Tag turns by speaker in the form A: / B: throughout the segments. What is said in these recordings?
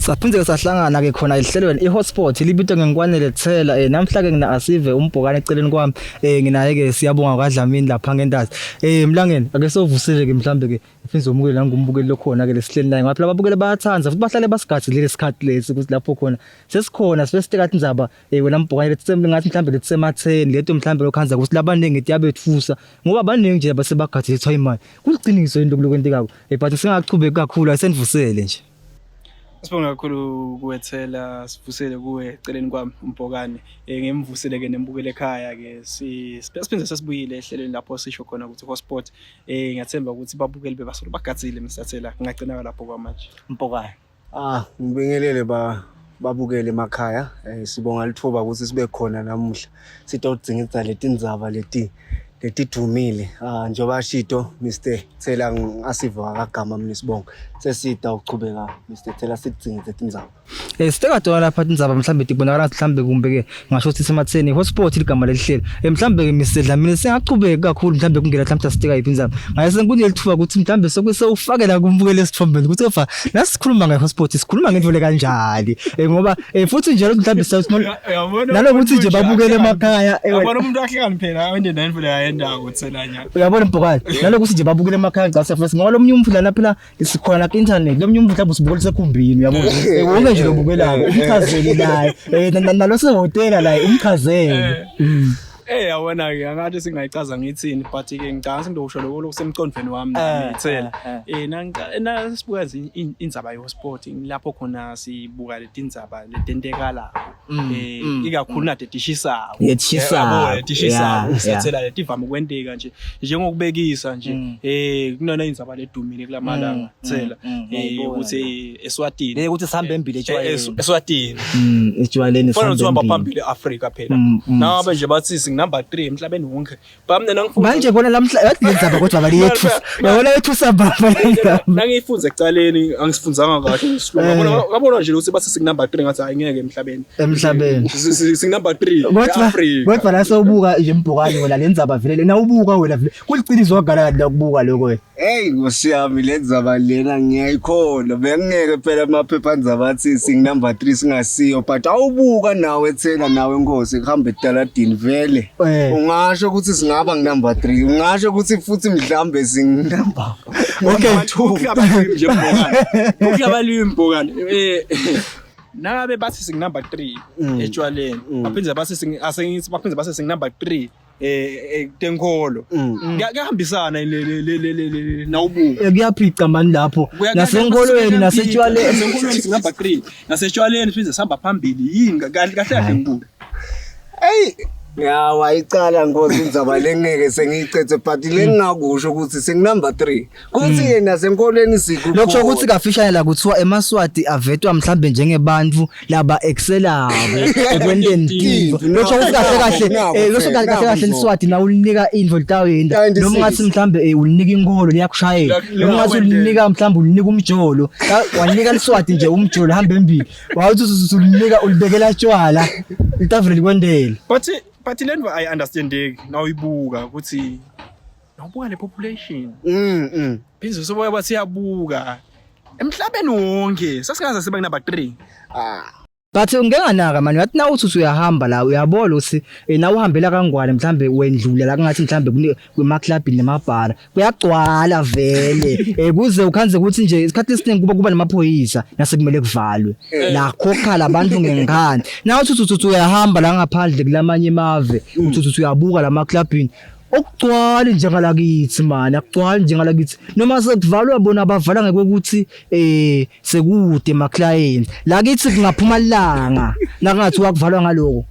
A: Saphinde sahlangana ke khona ehlelweni iHotspot libitwa ngenkwanele Thela eh namhla ke ngina Asive umbhokane eceleni kwami eh nginaye ke siyabonga kwaDlamini lapha ngentazi eh mlangeni ake sovusile ke mhlambe ke Mfindzi womukeli nangumbukeli lokhona ke lesihleli naye ngoba phela ababukeli bayathanda futhi bahlale basigadile lesikhathi lesi ukuthi lapho khona sesikhona sibe siteka tindzaba eh wena mbhokane lethi ngathi mhlambe lethi sematheni leto mhlambe lokhanza ukuthi labaningi tiyabethusa ngoba baningi nje abasebagadile kuthiwa imali kuliqiniso into kulokwentekako eh but singachubeki kakhulu asenivusele nje.
B: Sibonge kakhulu kuwethela sivusele kuwe eceleni kwami uMbhokane. Eh ngimvusele ke nembukele ekhaya ke siphinde sesibuyile ehlelweni lapho sisho khona ukuthi hotspot eh ngiyathemba ukuthi babukeli bebasolo bagadzile msathela ngingagcina lapho kwamanje.
A: Mbhokane.
C: Ah ngibingelele ba babukele emakhaya eh sibonga lithuba ukuthi sibe khona namuhla sitodzinga letindzaba leti letidumile ah njengoba shito Mr Thela asiva akagama mina sibonga sesida ukuchubeka Mr Thela sikudzinga letindzaba
A: Eh sitekadona lapha tindzaba mhlambe tibonakala mhlambe kumbe ke ngasho ukuthi sematheni hotspot ligama lelihlelo eh mhlambe ke Mr Dlamini singachubeki kakhulu mhlambe kungena mhlambe siteka yiphi indzaba ngaye senkunelithuba ukuthi mhlambe soke sewufakela kumbukele esithombeni ukuthi ofa nasikhuluma nge hotspot sikhuluma ngento le kanjani eh ngoba eh futhi nje mhlambe nalokuthi nje babukele emakhaya
B: eh, uyabona umuntu ahlekani phela wende nani phela ayenda kuthela nyaka
A: uyabona mbhokane nalokuthi nje babukele emakhaya ngicase first ngoba lomnye umfula la phela sikhona ku internet lomnye umfula mhlawumbe usibukela sekhumbini uyabona eh, wonke nje lobukelako umchazele naye eh, nalo sehotela la umchazele mm.
B: Eh yabona ke angathi singayichaza ngithini but ke ngicabanga sengizokusho lokho lokusemqondweni wami nami ngithela. Eh nasibuka nje indzaba yo sport lapho khona sibuka letindzaba letentekalako. Eh ikakhulu nade tishisako.
A: Letishisako.
B: Letishisako sithela letivama ukwenteka nje njengokubekisa nje eh kunona indzaba ledumile kulamalanga thela eh ukuthi eSwatini.
A: Le ukuthi sihambe embili etshwaleni.
B: Eswatini.
A: Etshwaleni
B: sihambe. Fanele phambili eAfrika phela. Nabe nje bathi sing number 3 emhlabeni wonke. Bamne nangifunda.
A: Manje kona lamhla yathi lenzaba kodwa baliyethusa. Yabona yethusa baba lenzaba.
B: Nangiyifunza ekucaleni angifunzanga kahle ngesilungu. Yabona yabona nje ukuthi bathi sing number 3 ngathi hayi ngeke emhlabeni.
A: Emhlabeni.
B: Sing number 3
A: Kodwa
B: eAfrika.
A: kodwa la sewubuka nje mbhokane wena lenzaba vele lena ubuka wena vele kuliqiniso wagala la kubuka lokho wena.
C: Hey Nkosi yami le ndzaba lena ngiyayikholwa bengeke phela amaphephandzaba athi sing number 3 singasiyo but awubuka nawe thela nawe Nkosi kuhamba etaladini vele
A: Eh.
C: ungasho ukuthi singaba ngunumber 3 ungasho ukuthi futhi mhlambe singunumber
A: Okay.
B: Ukuhlaba nje mbhokane. Ukuhlaba limbhokane. Eh nangabe bathi sing number 3 etshwaleni baphinde bathi sing asengithi baphinde bathi sing number 3 eh, eh tenkholo mm. kuyahambisana le le le le nawubuka
A: eh, kuyaphica mani lapho nasenkolweni nasetshwaleni
B: nasenkolweni singaba 3 nasetshwaleni size sihamba phambili yini kahle kahle kahle ngibuka
C: hey Ya wayicala nkosi indzaba lengeke sengiyicethe but lengingakusho ukuthi senginumber 3 Kuthi ke nasenkolweni sikho.
A: Lokho ukuthi kafishane la kuthiwa emaSwati avetwa mhlambe njengebantu laba excelako ekwenteni tintfo. Lokho ukuthi kahle kahle eh lokho kahle kahle kahle liSwati na ulinika intfo litawuyenta noma ungathi mhlambe eh ulinika inkolo liyakushayela noma ungathi ulinika mhlambe ulinika umjolo wanika liSwati nje umjolo hamba embili wawuthi usulinika ulibekela tshwala litavule likwendele.
B: But but lento ayi understandeki nawuyibuka ukuthi Nawubuka le population.
C: Mm. mm.
B: Phinde soboya bathi siyabuka. Emhlabeni wonke sasingaze sibe number 3.
C: Ah.
A: But ngenganaka mani uyathi na uthi uyahamba la uyabona ukuthi eh, na uhambela kangwane mhlambe wendlula la kungathi mhlambe kwemaklabhini nemabhara kuyagcwala vele eh kuze ukhanze ukuthi nje isikhathi esiningi kuba kuba namaphoyisa nasekumele kuvalwe eh. la khokha labantu ngenkani na uthi uthi uyahamba la ngaphandle kulamanye emave uthi uthi uyabuka lamaklabhini Okugcwali njengalakithi mani akugcwali njengalakithi noma sekuvalwa bona bavala ngekwekuthi eh sekude ma client lakithi kungaphuma ilanga nakungathi wakuvalwa ngaloko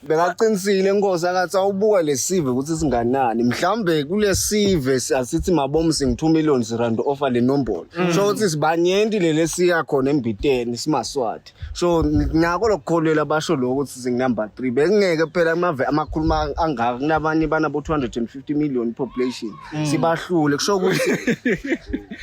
C: Bekaqinisile inkosi akathi awubuka lesive ukuthi singanani mhlambe kulesive asithi mabomu sing 2 million rand offer le nombolo mm. so ukuthi sibanyenti lelesiya khona embiteni simaswati so nako lokukholelwa basho lokho ukuthi singu-number 3 bekungeke phela amave amakhulu angaka kunabanye banabo 250 million population mm. sibahlule kusho ukuthi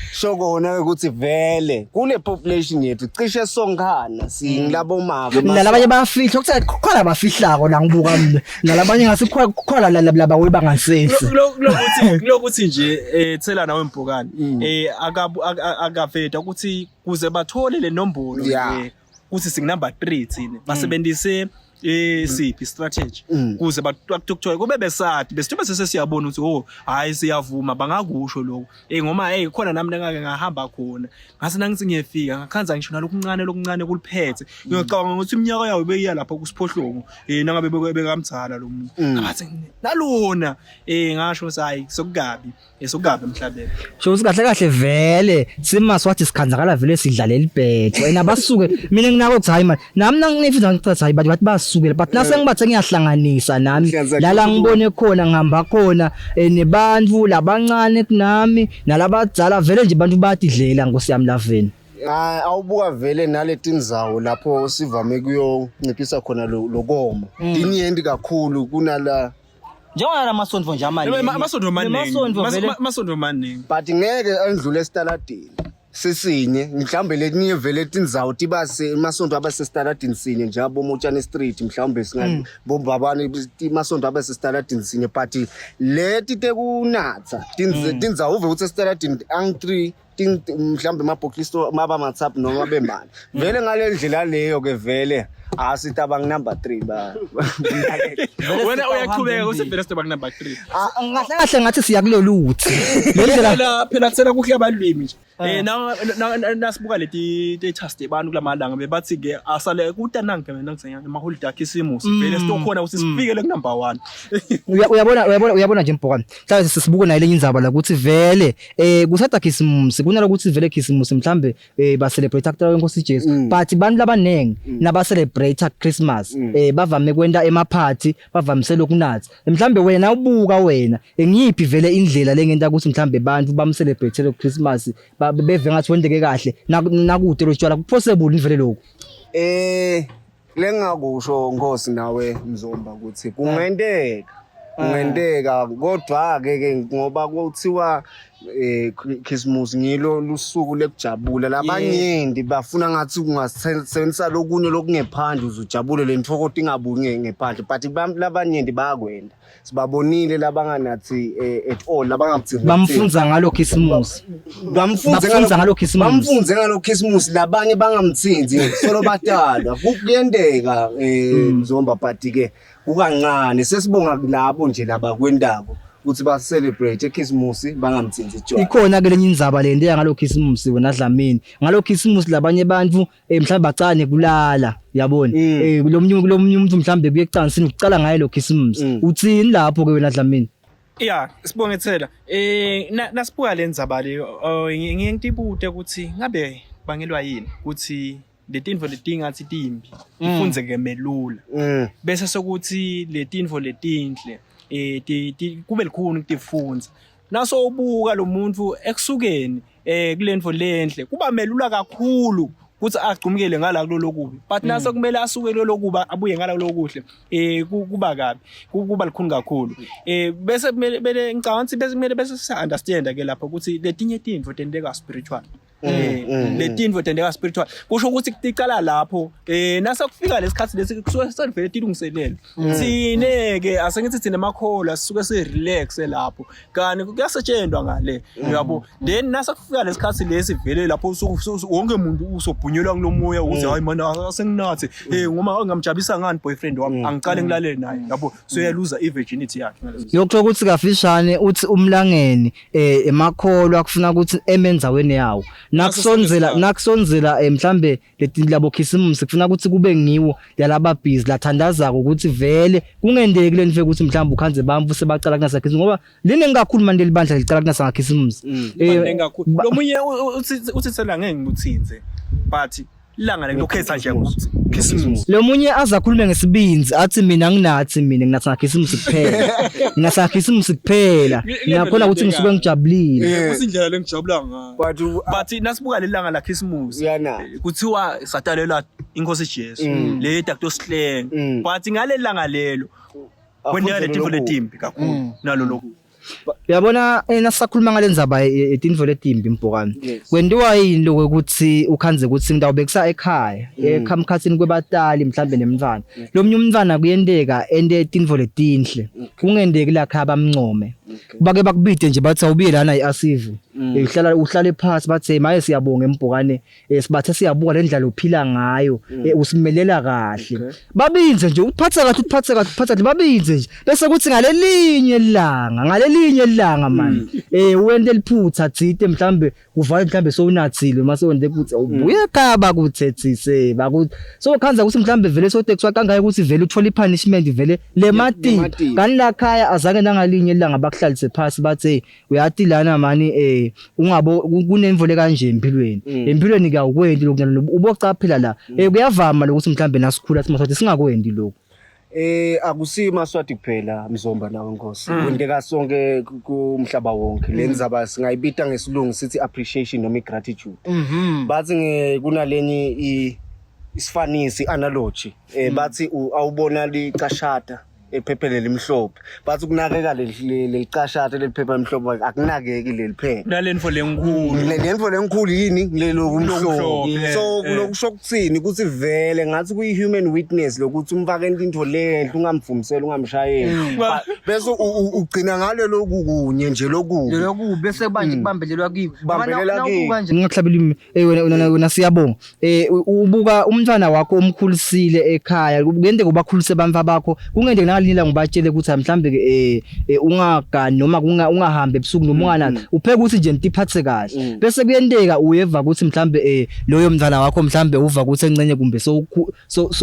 C: kusho kona ukuthi vele kule population yethu cishe sonkhana singilabo mave
A: nalabanye bayafihla okuthi khona abafihlako la ngibuka mina nalabanye ngase khona la laba webangasese
B: Kulokuthi kulokuthi nje thela nawe mbhokane akaveda ukuthi kuze bathole le nombolo ukuthi sing number 3 thina basebenzise siphi strategy kuze bakuthola kube besathi besithe bese siyabona ukuthi oh hayi siyavuma bangakusho lokho ngoba hey khona nami ngake ngahamba khona ngase nangithi ngiyefika ngakhanza ngisho nalokuncane lokuncane kuliphethe ngiyocabanga ukuthi iminyaka yawo beyiya lapha kusiphohlongo nangabe bekamdzala lo muntu ngathi nalona ngasho ukuthi hayi sokukabi esokukabi emhlabeni.
A: Sho ukuthi kahle kahle vele simaswathi sikhanzakala vele sidlalela ibhetho and abasuke mina nginako ukuthi hayi man nami nanginefisa ngicathi hayi bathi bathi basukele but nase ngibathe ngiyahlanganisa nami lala ngibone khona ngihamba khona nebantu labancane kunami nalabadzala vele nje abantu bayadidlela nkosi yami laveni.
C: Awubuka vele naletinzawo lapho sivame kuyonciphisa khona lokoma tinyenti kakhulu kunala
A: njengoba lamasonto nje amaningi
B: Amasonto maningi.
A: Nemasonto vele
B: Amasonto maningi.
C: But ngeke andlule esitaladini sisinye mhlawumbe letinye vele tindzawo tiba emasonto abe sesitaladini sinye njengabo Motshane Street mhlawumbe singa bombabane imasonto abe sesitaladini sinye but leti tekunatsa tindzawo uve ukuthi esitaladini ang 3 mhlawumbe emabhokisi maba mathaphu noma bemane vele ngale ndlela leyo ke vele asitaba number 3 ba.
B: Wena uyaqhubeka uthi vele sitaba number 3.
A: Kahle kahle ngathi siya kuloluthi le ndlela
B: Phela phela thena kuhle abalimi nje. Na nasibuka leti te test abantu kulamalanga bebathi ke asale kutanange mina ngisenya ama holiday akhisimusi vele sitokhona ukuthi sifikele ku number 1.
A: Uyabona uyabona uyabona nje mbhokane mhlawumbe sisibuke nayo lenye indzaba la ukuthi vele kusatha Khisimusi kunalokuthi vele Khisimusi mhlambe ba celebrate kutalwa kwenkosi Jesu but bantu labanengi naba celebrate Christmas bavame kwenta emaphathi bavamise lokunatha mhlambe wena ubuka wena ngiyiphi vele indlela lengenta ukuthi mhlambe bantu bam celebrate lo Christmas beve ngathi wendeke kahle nakude lotshwala kupossible vele lokho?
C: Lengakusho Nkosi nawe Mzomba ukuthi kungenteka kungenteka kodwa ke ke ngoba kuthiwa Christmas ngilo lusuku lekujabula labanyenti bafuna ngathi ungasebenzisa lokunye lokungephandle uzujabule lentfoko ingabuki ngephandle but abantu labanyenti bayakwenda sibabonile labanganathi at all labangamthinti
A: bamfunza ngalo Christmas
C: bamfunze ngalo Christmas bamfunze ngalo Christmas labanye bangamthinti solo batalwa kuyendeka Mzomba but ke kukancane sesibonga kulabo nje labakwendako ukuthi ba celebrate eChristmas bangamthinti tshwala.
A: Ikhona ke lenye indzaba le nto ngalo Christmas wena Dlamini ngalo Christmas labanye abantu mhlawumbe bacane kulala yabona kulomnye kulomnye umuntu mhlawumbe kuye ecansini ucala ngaye lo Christmas uthini lapho ke wena Dlamini?
B: Ya sibonge Thela nasibuka le ndzaba le ngiye ngitibute ukuthi ngabe bangelwa yini ukuthi letinfo letingathi timbi ifundzeke melula bese sokuthi letinfo letinhle kube likhuni ukutifundza naso ubuka lo muntu ekusukeni kulento lenhle kuba melula kakhulu ukuthi agcumukele ngala kulolokubi but naso kumele asuke kulolokuba abuye ngala kulokuhle kuba kabi kuba likhulu kakhulu bese kumele bele ngicabanga ukuthi bese kumele bese si understand ke lapho ukuthi letinye tintfo tenteka spiritual letinfo tenteka spiritual kusho ukuthi ticala lapho nasakufika lesikhathi lesi kusuke selivele tilungiselele thine ke asengithi thina emakholwa sisuke si relax lapho kanti kuyasetshenzwa ngale uyabo then nasakufika lesikhathi lesi vele lapho wonke umuntu usobhunyelwa kulomoya ukuthi hayi mana asenginathe ngoba ngamjabulisa ngani boyfriend wami angicale ngilalele naye yabo so uyaluza i-virginity yakhe.
A: Yokusho ukuthi kafishane uthi umlangeni emakholwa kufuna ukuthi emendzaweni yawo nakusonzela nakusonzela mhlambe leti labo khisimusi kufuna ukuthi kube ngiwo yalaba busy lathandazako ukuthi vele kungendeki lento ukuthi mhlambe ukhanze bamvu sebacala kunasa khisimusi ngoba liningi kakhulu manje libandla licala kunasa khisimusi.
B: Liningi kakhulu lomunye uthi sela ngeke ngimuthinze but ilanga lekukhetha nje ukuthi Khisimusi.
A: Lo munye azakhulume ngesibinzi athi mina nginathi mina nginatha Khisimusi kuphela. Nginatha Khisimusi kuphela. Ngiyakhona ukuthi ngisuke ngijabulile.
B: Kusindlela lengijabula ngayo. But nasibuka lelanga la Khisimusi kuthiwa satalelwa inkosi Jesu le Dr. Sihlenga. But ngalelanga lelo kwenteka letinfo letimbi kakhulu nalo lokhu.
A: Uyabona nasisakhuluma ngale ndzaba yetintfo letimbi Mbhokane.
C: Yes.
A: Kwentiwa yini lokho ukuthi ukhandze ukuthi ngitawubekisa ekhaya, ekhamkhatsini kwebatali mhlambe nemntfwana. Lomunye umntfwana kuyenteka ente tintfo letinhle. Kungenteki la khaya bamncome. Bake bakubide nje bathi awubiye lana iasive. Uhlala uhlale phansi bathi maye siyabonga Mbhokane. Sibathe siyabuka le ndlela uphila ngayo, usimelela kahle. Babinze nje uphatha kahle uphatha kahle uphatha kahle babinze nje. Bese kuthi ngalelinye ilanga, ngalelinye ilanga man. Wente liphutha tsite mhlambe kuvale mhlambe sowunathile mase wente iphutha ubuye ekhaya bakuthethise baku so khanza ukuthi mhlambe vele sotekswa kangaka ukuthi vele uthola ipunishment vele lemati.
C: Lemati.
A: Kanti la khaya azange nangalinye ilanga bakuhlalise phasi bathi hey uyati lana mani ungabo kunemvule kanje empilweni. Empilweni ke awukwendi lokhu nalokhu ubocaphela la. Kuyavama lokuthi mhlambe nasikhula simaswathi singakwendi lokhu.
C: Akusiyo iMaswati kuphela Mzomba nawe Nkosi. Kwenteka sonke kumhlaba wonke. Le ndzaba singayibita ngesilungu sithi appreciation noma gratitude. Bathi kunalenye isifanisi analogy. Bathi awubona licashata ephepheni elimhlophe. Bathi kunakeka lelicashata leliphepha elimhlophe akunakeki leli phepha.
B: Kunalento lenkulu.
C: Le nto lenkulu yini lelo kumhlophe.
B: Lokumhlophe,
C: So lokusho kuthini ukuthi vele ngathi kuyi human witness lokuthi umfake into lenhle ungamvumiseli ungamshayeli. Bese ugcina ngalelo kunye nje lokubi.
A: Lokhu bese manje kubambelelwa kiwo.
C: Kubambelela kiwo.
A: Ngingakuhlabela imi wena wena siyabonga. Ubuka umntwana wakho omkhulisile ekhaya kuyenteka ubakhulise abantu bakho kungenteka nangalinye ngibatshele ukuthi mhlambe ke ungagani noma ungahambi ebusuku noma unganani upheke ukuthi nje nitiphathe kahle. Bese kuyenteka uyeva ukuthi mhlambe loyo mntwana wakho mhlambe uva ukuthi encenye kumbe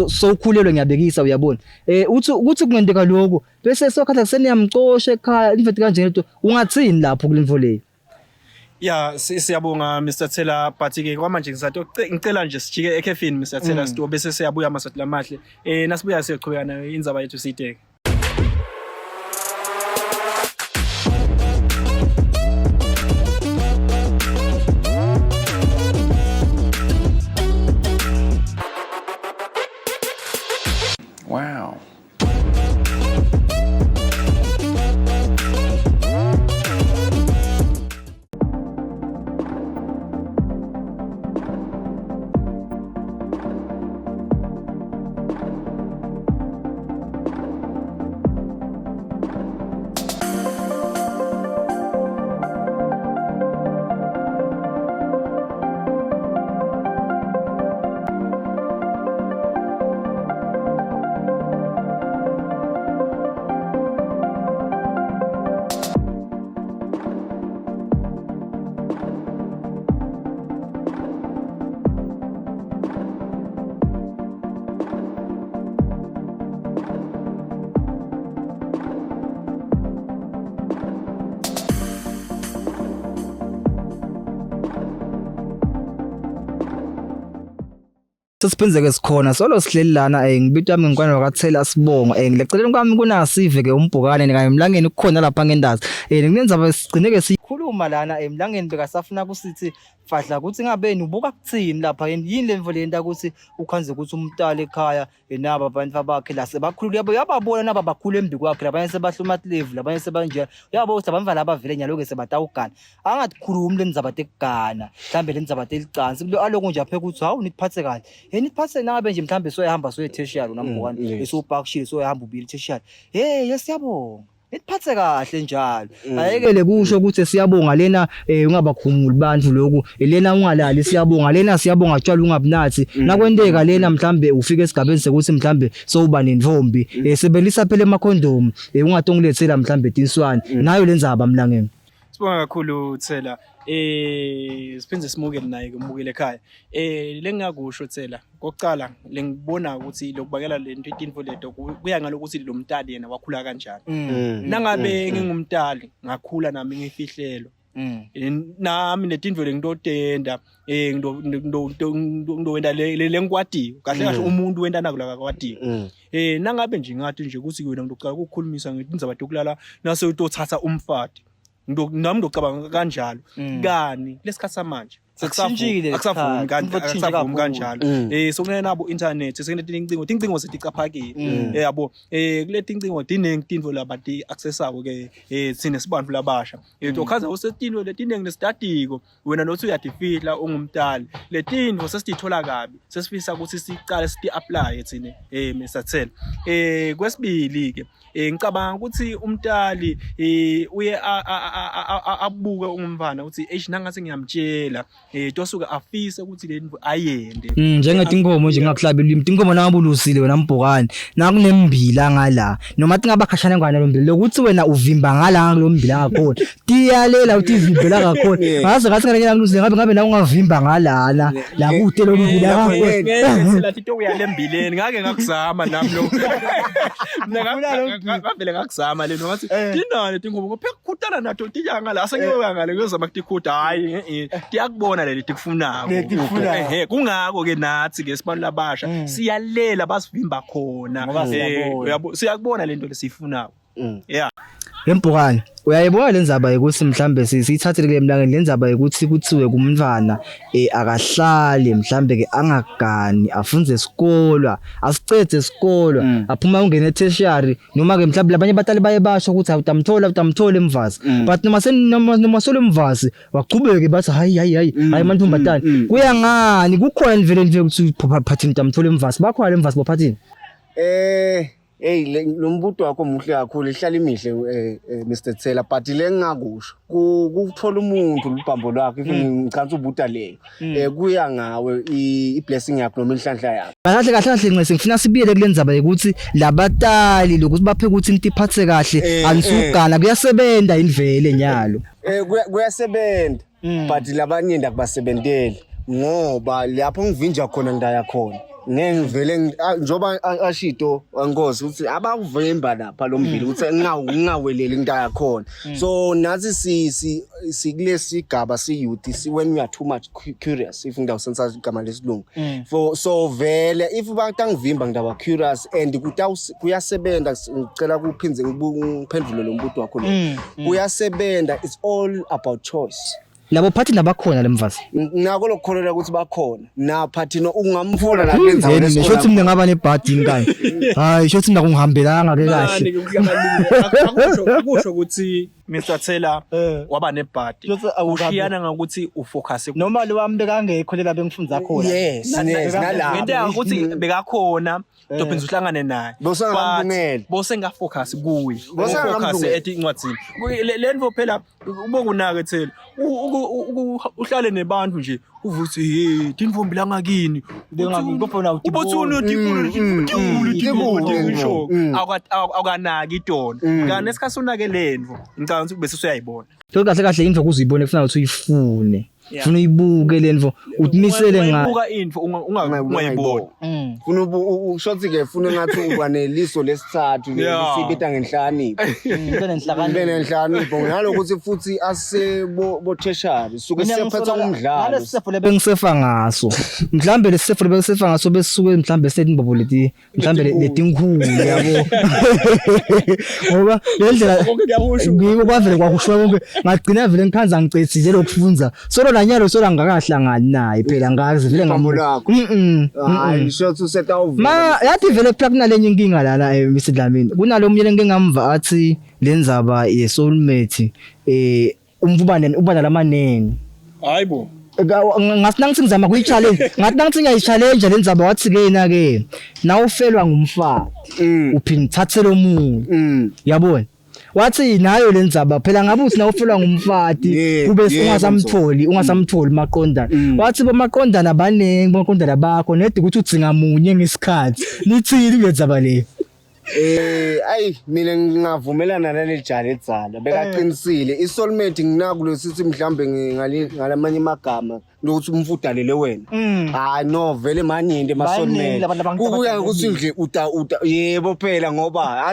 A: sowukhulelwe ngiyabekisa uyabona. Uthi ukuthi kungenteka lokho bese sokhatha kuseniyamcosha ekhaya imfethu kanje lento ungathini lapho kulemvo leyo.
B: Ya siyabonga Mr Thela but ke kwamanje ngisathi ngicela nje sijike ekhefini Mr Thela sito bese siyabuya Maswati lamahle. Nasibuya siyoqhubeka nayo indzaba yethu siyiteke.
D: Wow.
A: Sesiphindze-ke sikhona solo sihleli lana ngibitwa wami ngikwana wakathela sibongo ngileceleni kwami kunasive ke umbhokane kanye emlangeni kukhona lapha ngendazi kunendzaba sigcine-ke sikhuluma lana emlangeni bekasafuna kusithi fahla ukuthi ngabe ubuka kuthini lapha yini le mvo lenta ukuthi ukhanze ukuthi umntala ekhaya naba abantu abakhe la sebakhulule yabo uyababona naba bakhulu embi kwakhe labanye sebahluma levu labanye sebanje uyabo ukuthi abamva laba vele nyalo-ke sebatawugana angakhulumi le ndzaba tekugana mhlambe le ndzaba telicansi aloku nje apheka ukuthi hawu nitiphathe kahle hey nitiphathe nangabe nje mhlambe soyahamba soye tertiary nambhokane esopakishile soyahamba ubili tertiary hey yesiyabonga nitiphathe kahle njalo ayekele kusho ukuthi siyabonga lena ungabakhumuli bantu lokhu lena ungalali siyabonga lena siyabonga tshwala ungabunathi nakwenteka lena mhlambe ufike esigabeni sekuthi mhlambe sowuba nentombi sebenzisa phela emakhondomu ungatongilethela mhlambe tinswane nayo lenzaba mlangeni.
B: Sibonga kakhulu Thela. Siphinde simukele naye ke umukele ekhaya. Lengingakusho Thela, kokucala lengibona ukuthi lokubakela lento itinfo leto kuya ngalokuthi lo mntali yena wakhula kanjani. Nangabe ngingumntali ngakhula nami ngifihlelo. Nami netinfo lengitotenda ngidowenda lengikwatiyo kahle kahle umuntu wenta naku la kakwatiyo. Nangabe nje ngathi nje ukuthi wena ngidocala ukukhulumisa ngetindzaba tokulala nase utothatha umfati. Nami ngidocabanga kanjalo. Kani lesikhathi samanje
A: Sekushintshile
B: Akusavumi
A: lesikhathi,
B: kanti
A: intfo tshintshe
B: akusavumi
A: kakhulu.
B: kanjalo. Sokunenabo internet, sekunetincingo, tincingo seticaphakile. Yabo, kule tincingo tinengi tintfo labati accessako ke thina sibantfu labasha. Tokhaza usetinto letinengi lesitatiko wena nothi uyatifihla ungumtali. Letintfo sesitithola kabi, sesifisa ukuthi sicale siti apply thina Mr Thela. Kwesibili ke ngicabanga ukuthi umtali uye abuke umfana ukuthi eish nangathi ngiyamtshela tosuka afise ukuthi le nto ayende.
A: Njengetinkomo nje ngakuhlaba ilimi tinkomo nangabulusile wena mbhokane nakunembila ngala noma tingaba khashana ngwana lo mbila lokuthi wena uvimba ngala ngalo mbila ngakhona tiyalela uthi ivimbela ngakhona ngaze ngathi ngale ngilusile ngabe la ungavimba ngalana la kude lo mbila ngakhona.
B: Ngeke sithi uya lembileni ngake ngakuzama nami lo. Mina ngavele ngakuzama lento ngathi tinani tinkomo ngoba phekukhutana nato tiyanga la sengiyoya ngale ngiyozama kutikhuta hayi tiyakubona leli tikufunako. Ehe kungako ke nathi ke sibantu labasha siyalela basivimba khona.
A: Ngoba siyabona.
B: Uyabo siyakubona lento lesiyifunako. Yeah.
A: Lembhokane uyayibona lendzaba yokuthi mhlambe siyithathele kule mlangeni lendzaba yokuthi kuthiwe kumntwana akahlali mhlambe ke angagani afunze esikolwa asicedze esikolwa aphuma ungene tertiary noma ke mhlambe labanye batali baye basho ukuthi awutamthola utamthola emvasi but noma sen noma solo emvasi waqhubeke bathi hayi hayi hayi hayi mantombazane kuya ngani kukhona nivele nje ukuthi phathini utamthola emvasi bakhona lemvasi bophathini.
C: Hey lo mbuto wakho muhle kakhulu ihlala imihle Mr Thela but le ngingakusho kuthola umuntu lubhambo lwakho if ngicantsa ubuta leyo kuya ngawe i blessing yakho noma inhlanhla yakho.
A: Kahle kahle kahle ncese ngifuna sibiyele kule ndzaba yokuthi labatali lokuthi baphe ukuthi nitiphathe kahle anisugana kuyasebenza invele nyalo.
C: Kuyasebenza but labanye akubasebenteli ngoba lapho ngivinja khona ngidaya khona ngeke ngivele njoba ashito Nkosi ukuthi abakuvimba lapha lo mbili ukuthi ngingaweleli ngidaya khona. So nathi si sikulesi sigaba si youth si when we are too much curious if ngidawusenza igama lesilungu for so vele if batangivimba ngidaba curious and kuyasebenza. Ngicela kuphinze ngiphendule lo mbuto wakho lo kuyasebenza, it's all about choice.
A: Labo phathi nabakhona lemvasi.
C: Nako lokukholelwa ukuthi bakhona na phathino ungamfola la kule ndzawo.
A: Yini shothi mina ngaba nebhadi yini kanye? Hayi shothi mina kungihambelanga ke kahle.
B: Akusho ukuthi Mr Thela waba nebhadi.
A: Shothi awukabi-
B: Ushiyana ngokuthi ufocus
A: Noma lo wami bekangekho lela bengifunza khona.
C: Yes, nalapho.
B: Ngento ukuthi bekakhona tophinza uhlangane naye.
C: Bosengambungeli.
B: Bosengafocus kuye. Focus
C: Bosengambungeli.
B: ethi incwadzini. Le nto phela ubokunake Thela. Uhlale nebantu nje uvuthi hey tinfombi langakini.
A: Kodwa
B: Ubothi unotibulu tibulu tibulu ngisho awukanaki itona. Kanti nesikhathi unake lento ngicabanga ukuthi bese usuyayibona.
A: So kahle kahle into kuzuyibona kufuna ukuthi uyifune. Ufuna uyibuke lento utimisele ngayo.
B: Ungayibuka into ungayiboni.
C: Funa ushothi ke funa ngathi uba neliso lesithathu lesibita ngenhlakanipho.
A: Ube nenhlakanipho.
C: Ube nenhlakanipho nalokuthi futhi ase bo tertiary suke siyaphetha umdlalo.
A: Nalesi sefo lebengisefa ngaso. Mhlambe lesifo lebengisefa ngaso besuke mhlambe setimbobo leti mhlambe letinkhulu yabo. Ngoba le ndlela
B: Konke kuyakusho.
A: ngiko kwavele kwakusho konke ngagcina vele ngikhanza ngicethile lokufunza. Solo nanyalo solo ngakahlangani naye phela ngazi vele
C: Ibhambo lakho. Hayi shothi usetawuvela.
A: Ma yathi vele phela kunalenye inkinga lana Mr Dlamini. Kunalo munye lengike ngamva athi lenzaba ye soulmate umvubane uba nalamanengi.
B: Hayibo.
A: Ngathi nangithi ngizama kuyi-challenge ngathi nangithi ngiyayi-challenge le ndzaba wathi ke yena ke nawufelwa ngumfati uphinde uthathe lo munye yabona wathi nayo le ndzaba phela ngabe uthi nawufelwa ngumfati kube ungasamtholi maqondana wathi bomaqondana baningi bomaqondana bakho nedi ukuthi udzinga munye ngesikhathi nithini kule ndzaba le.
C: Ayi mina ngingavumelana naleli jali edzala bekaqinisile i-soulmate nginaku lesithi mhlambe ngalamanye amagama lokuthi umfudalele wena. Hayi no vele manyindi
A: Baningi
C: ama-soulmate
A: labantu
C: kuya
A: abadalelile.
C: ukuthi nje uta uta yebo phela ngoba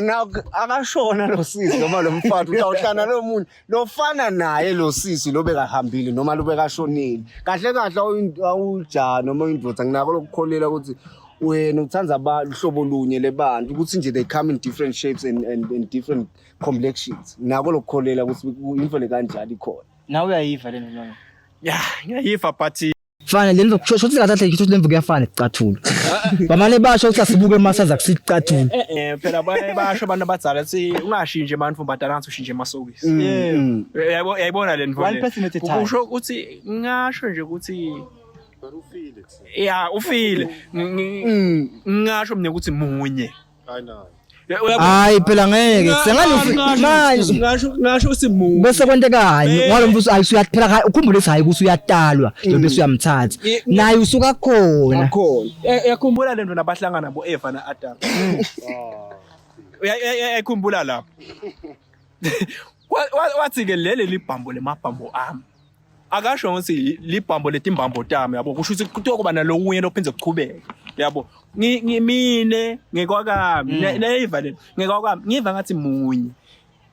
C: akashona lo sisi noma lo mfana utawuhlana lo munye lofana naye lo sisi lo bekahambile noma lo bekashonile kahle kahle awuja noma indoda nginako lokukholela ukuthi wena uthanda uhlobo lunye lebantu ukuthi nje they come in different shapes and different complexions nako lokukholela ukuthi into le kanjalo ikhona.
A: Nawe uyayiva le nto.
B: Ya, ngiyayiva but
A: Fana le mvu kusho ukuthi kahle kahle kusho le mvu kuyafana icathulo. Bamane basho ukuthi asibuke emasaza kusicathulo.
B: eh eh phela baye basho abantu abadzala thi ungashintshi amantombazana ngathi ushintshe amasokisi. Yayibona yayibona le nto
E: One
B: le.
E: person at a time.
B: Kusho ukuthi ngasho nje ukuthi Ya, ufile. Ngasho mina ukuthi munye.
A: Hayi phela ngeke sengani manje
B: ngasho ngasho ukuthi munye.
A: bese kwentekani ngalo mfuthu ayi usuyaphela hayi ukhumbule ukuthi hayi ukuthi uyatalwa lo bese uyamthatha naye usuka khona
C: Akhona.
B: Uyakhumbula lento nabahlangana bo Eva na Adam. Uyayikhumbula lapho. Wathi ke leli libhambo lemabhambo ami. Akasho ukuthi libhambo letimbambo tami yabo kusho ukuthi kutokuba nalokunye lophindze kuchubeke yabo. Ngimine ngekwakami neyiva le ngekwakami ngiva ngathi munye.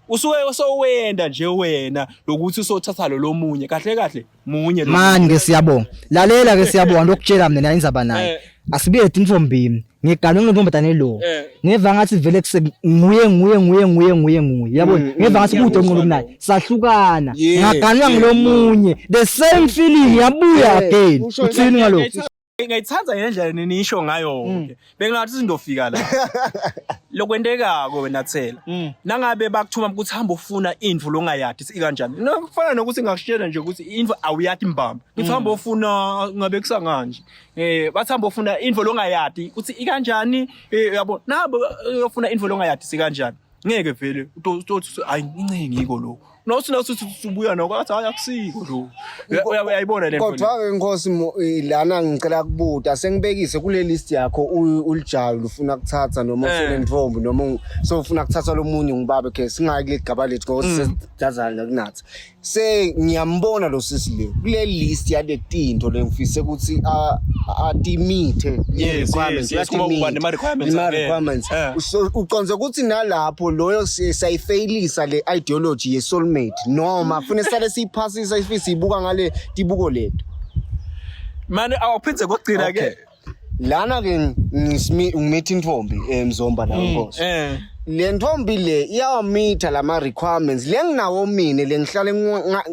B: Usuke usowenda nje wena lokuthi usothatha lo lomunye kahle kahle munye lo.
A: mani ke siyabonga lalela ke siyabonga lokutshela mina naye indzaba naye asibuye tintombini ngiganwe nginentombazane lo ngeva ngathi vele kuse nguye nguye nguye nguye nguye nguye yabona ngeva ngathi kude onqondo kunaye sahlukana ngaganwa ngilomunye the same feeling yabuya again uthini ngalokho
B: Ngiyayithanda ngendlela nisho ngayo ke. Bengingathi izindofika la. Lokwentekako wena Thela. Nangabe bakuthuma ukuthi hamba ufuna info longayadi ikanjani. Kufana nokuthi ngakutshela nje ukuthi info awuyadi mbamba. Ngithi hamba ufuna ngabe kusanganje. Bathi hamba ufuna info longayadi ukuthi ikanjani yabo. Nabo ufuna info longayadi sikanjani. Ngeke vele utothi hayi incingi ngiko lokho. Nothi nothi ubuya noko athi hayi akusiko lokho. Uyayibona le nto.
C: Kodwa ke Nkosi lana ngicela kubuta sengibekise kule list yakho ulijayo ufuna kuthatha noma ufuna intombi noma so ufuna kuthatha lomunye ngibabe ke singayi kule gaba lethu ngoba sesijazana kunathi. Se ngiyambona lo sisi le kule list yale tinto le ngifise ukuthi atimithe
B: Yes, yes, yes, kuma kuba nema requirements
C: nema
B: akhe.
C: requirements. So uconze ukuthi nalapho loyo siyayifeyilisa le ideology ye soulmate noma fune sale siyiphasisa ifise siyibuka ngale tibuko lethu.
B: Manje awuphindze kokugcina ke.
C: Lana ke ngimitha intombi emzomba la Nkosi. Le ntombi le iyawamitha lama requirements le nginawo mine le ngihlale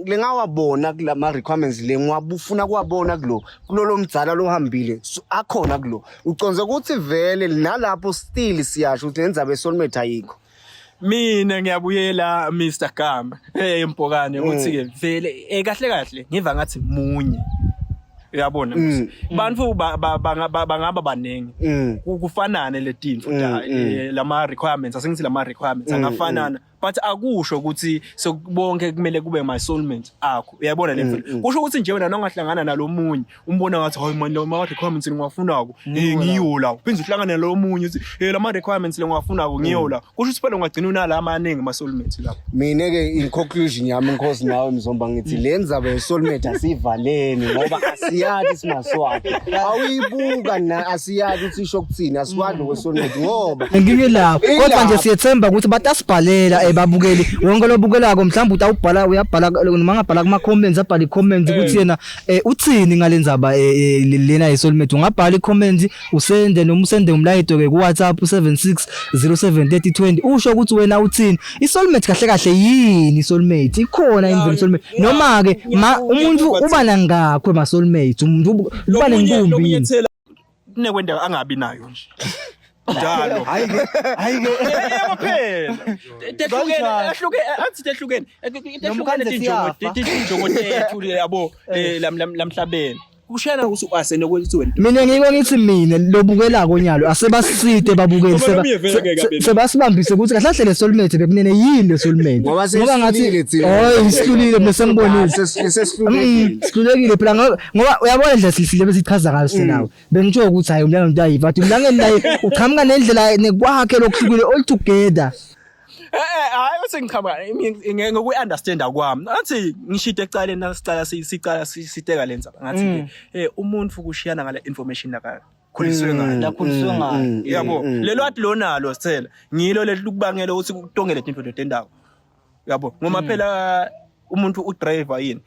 C: lengawabona kulama requirements le ngiwabufuna kuwabona kulo kulolo mdzala lohambile akhona kulo uconze ukuthi vele nalapho still siyasho ukuthi lendzaba yesoulmate ayikho.
B: Mina ngiyabuyela Mr Gama Mpokane ukuthi ke vele kahle kahle ngiva ngathi munye uyabona bantu bangaba baningi kufanane le tinto lama requirements asengithi lama requirements angafanana but akusho ukuthi sokubonke kumele kube my soulmate akho uyabona le mfo kusho ukuthi nje wena nongahlangana nalomunye umbona ngathi hayi man lama requirements ngiwafunako ngiyiwo lawo phinde uhlangane nalomunye uthi hey lama requirements lengiwafunako ngiyiwo lawo kusho ukuthi phela ungagcina unala amaningi ama soulmates lapho.
C: Mina ke in conclusion yami Nkosi nawe Mzomba ngithi le ndzaba ye soulmate asivaleni ngoba asiyati singaswati. Awuyibuka na asiyati ukuthi isho kuthini asikwadi kwe soulmate ngoba
A: Inkinga ilapho kodwa nje siyethemba ukuthi batasibhalela ebabukeli wonke lobukelako mhlawumbe utawubhala uyabhala noma angabhala kuma comments abhale comments ukuthi yena uthini ngale ndzaba lena ye soulmate ungabhala i comments usende noma usende umlayeto ke ku WhatsApp 76073020 usho ukuthi wena uthini i soulmate kahle kahle yini i soulmate ikhona yini vele soulmate noma ke umuntu uba nangakho ema soulmate umuntu uba nenkumbi yini
B: Kunekwenda angabi nayo nje njalo
E: Hayi ke, hayi ke.
B: Yebo phela tehlukene ahluke athi tehlukene tehlukene tinjongo tinjongo tethu yabo lamhlabeni kushayana ukuthi uasene ukuthi wena
A: Mina ngiko ngithi mina lobukelako nyalo asebasite babukeli sebasibambise ukuthi kahle kahle le soulmate bekunene yini le soulmate
C: Ngoba
A: ngoba ngathi
C: sesihlulile thina.
A: oh isihlulile mina sengibonile
C: Sesihlulekile.
A: Sihlulekile phela ngoba uyabona indlela sisile besichaza ngayo sinawe bengitsho ukuthi hayi umlangeni uyayiva but umlangeni naye uqhamuka nendlela nekwakhe lokuhlukile all together
B: Hayi uthi ngiqhamuka ngokuyi-understanda kwami athi ngishide ekucaleni nasicala sicala siteka le ndzaba ngathi ke umuntu kushiyana ngale information nakakhuliswe ngayo
E: Lakhuliswe ngayo.
B: yabo lelo athi lonalo sithela ngilo lelukubangela ukuthi kutongele tinto letendako yabo ngoba phela umuntu udriver yini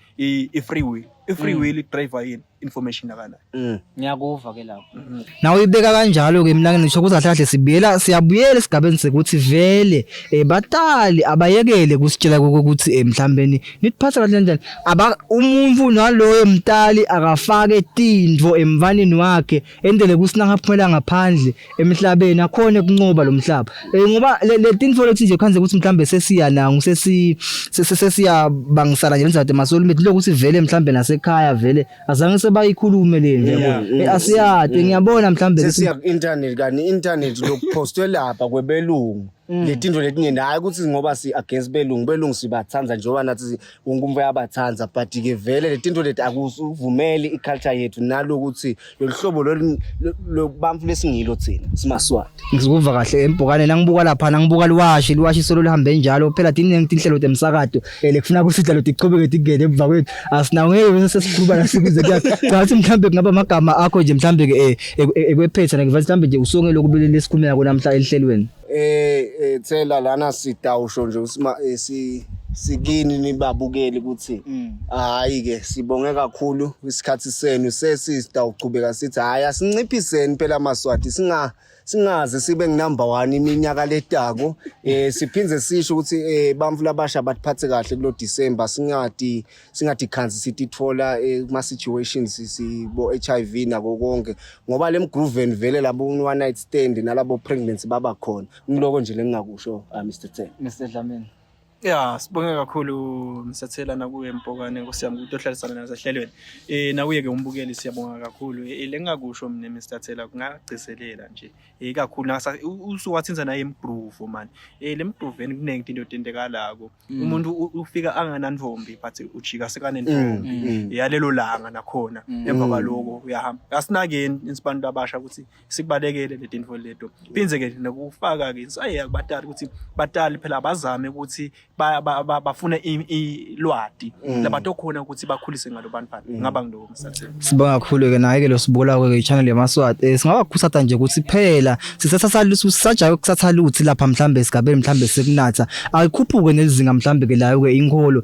B: i-free will. I-free will i-driver yini information akanayo.
E: Ngiyakuva ke lapho.
A: Nawe uyibeka kanjalo ke mina ngisho ukuthi kahle kahle sibuyela siyabuyela esigabeni sekuthi vele batali abayekele kusitshela ukuthi mhlambeni nitiphatha kahle kanjani aba umuntu naloyo mtali akafake tintfo emvaneni wakhe endele ukuthi nangaphumela ngaphandle emhlabeni akhona ukunqoba lo mhlaba ngoba le tintfo lethi nje khanze ukuthi mhlambe sesiya nangu sesi sesiyabangisana nje lenzade masolumeti lokuthi vele mhlambe nasekhaya vele azange sebayikhulume le nje yabo asiyade ngiyabona mhlambe
C: sesiya ku-internet kanti i-internet lokuphostwe lapha kwebelungu letinto letiningi hhayi ukuthi ngoba si-against belungu belungu sibathanda njengoba nathi wonke umuntu uyabathanda but-ke vele letinto leti akusuvumeli i-culture yethu nalokuthi lolu hlobo lolu lobamfu lesingilo thina simaswati.
A: Ngizikuva kahle embhokane nangibuka lapha nangibuka liwashi liwashi solo lihambe njalo phela tiningi tinhlelo temsakato lekufuna ukuthi idlalo tichubeke tingene emva kwethu asinawo ngeke bese sesikhuluma nasikuze kuya ngathi mhlambe kungaba amagama akho nje mhlambe ke ekwephetha ngivathi mhlambe nje usonge lokubili lesikhulumela kona namhla elihlelweni.
C: Thela lana sidawusho nje usima si sikini nibabukeli ukuthi hayi ke sibonge kakhulu isikhathi senu sesidawuchubeka sithi hayi asinciphiseni phela amaswati singaze sibe ngunumber 1 iminyaka letako siphindze sisho ukuthi bamfu labasha batiphathe kahle kulo December singati khansi sitithola kuma situations sibo HIV nako konke ngoba le mgrooveni vele labo one night stand nalabo pregnancy baba khona ngiloko nje lengingakusho Mr Thela.
E: Mr Dlamini.
B: Ya, sibonge kakhulu Mr Thela nakuye Mpokane Nkosi yami ukuthi ohlalisana nasehlelweni. Nakuye ke umbukeli siyabonga kakhulu. Lengingakusho mina Mr Thela kungagcizelela nje. Kakhulu nasa usuwathinza naye imgroove man. Le mgrooveni kuningi into tentekalako. Umuntu ufika anganantombi but ujika sekanentombi. Yalelo langa nakhona emva kwaloko uyahamba. Asinakeni insibantu abasha ukuthi sikubalekele le tinto leto. Phindze ke nokufaka ke insayeya kubatali ukuthi batali phela abazame ukuthi bafune ilwati labantu okhona ukuthi bakhulise ngalo bantwana ngaba ngiloko msathe.
A: Sibonga kakhulu ke naye ke lo sibuka ke channel yamaswati singabakhusatha nje ukuthi phela sisathatha kusatha luthi lapha mhlambe esigabeni mhlambe sekunatha ayikhuphuke nezinga mhlambe ke layo ke inkholo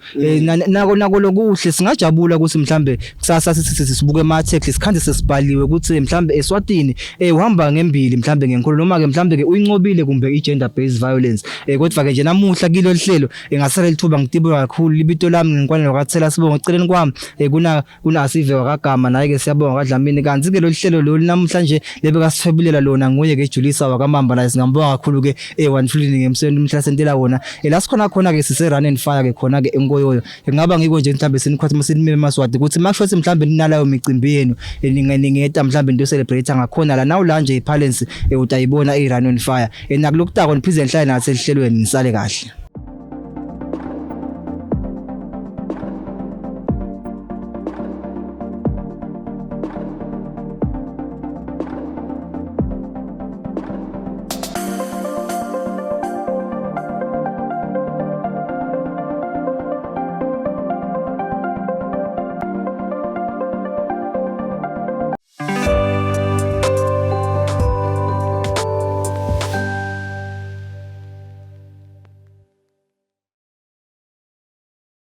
A: nako lokuhle singajabula ukuthi mhlambe kusasa sithi sibuke ema taxi sikhanze sesibhaliwe ukuthi mhlambe eSwatini uhamba ngembili mhlambe ngenkolo noma ke mhlambe ke uyincobile kumbe i gender based violence kodwa ke nje namuhla kilo lihlelo engasala lithuba ngitibuka kakhulu libito lami ngenkwanelo kaThela sibonga eceleni kwami kuna Asive wakagama naye ke siyabonga kaDlamini kanti ke lolu hlelo lolu namhlanje lebekasithwebulela lona nguye ke Julisa wakamamba la singambonga kakhulu ke ewanfulini ngemsebenzi umhla sentela wona la sikhona khona ke sise run and fire ke khona ke enkoyoyo ngaba ngiko nje mhlambe sinikhwathi masinime emaswati ukuthi makusho ukuthi mhlambe ninalayo micimbi yenu ningeta mhlambe into celebrate ngakhona la nawu la nje iPalance utayibona i run on fire nakulokutako niphize nihlale nathi ehlelweni nisale kahle.